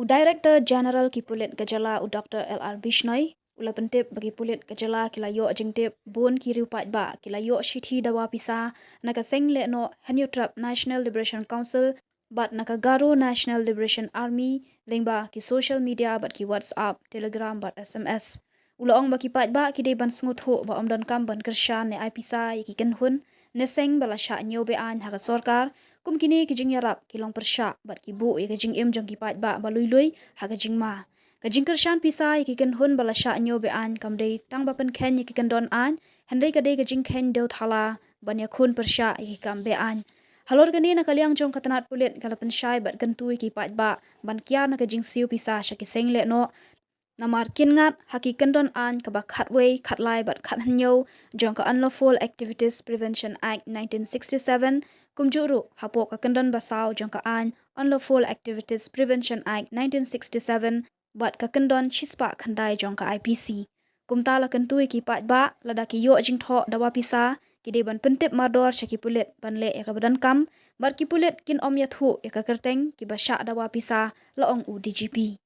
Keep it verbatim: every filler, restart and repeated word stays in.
Director General ki pulit ka jylla u Dr L R Bishnoi u la pyntip ba ki pulit ka jylla ki la ïoh jingtip bun ki riew paidbah ki la ïoh shithi dawa pisa na ka seng lehnoh Hynñiewtrep National Liberation Council bad na ka Garo National Liberation Army lyngba ki social media bad ki WhatsApp, Telegram bad SMS. U la ong ba ki paidbah ki dei ban sngewthuh ba ym donkam ban kyrshan ne ai pisa ïa ki kynhun ne seng ba la shah ñiew be-aiñ ha ka sorkar, kum kine ki jingïarap ki long pyrshah bad ki buh ïa ka jingim jong ki paidbah ba lui lui ha ka jingma. Ka jingkyrshan pisa ïa ki kynhun ba la shah ñiew be-aiñ kam dei tang ba pynkheiñ ïa ki kyndon aiñ, hynrei ka dei ka jingkheiñ dewthala ban ïakhun pyrshah ïa ki kam be-aiñ. Halor kane, na ka liang jong ka tnat pulit ka la pynshai bad kyntu ïa ki paidbah ban kiar na ka jingsiew pisa sha ki seng lehnoh, namar kin ngat ha ki kyndon aiñ kaba khatwei, khatlai bad khathynñiew jong ka Unlawful Activities Prevention Act nineteen sixty-seven, kumjuh ruh hapoh ka kyndon basaw jong ka aiñ Unlawful Activities Prevention Act nineteen sixty-seven bad ka kyndon shispah khyndai jong ka I P C. Kumta la kyntu ïa ki paidbah, lada ki ïoh jingthoh dawa pisa, ki dei ban pyntip mardor sha ki pulit ban leh ïa kaba donkam, bad ki pulit kin ym ïathuh ïa ka kyrteng kiba shah dawa pisa, la ong u D G P.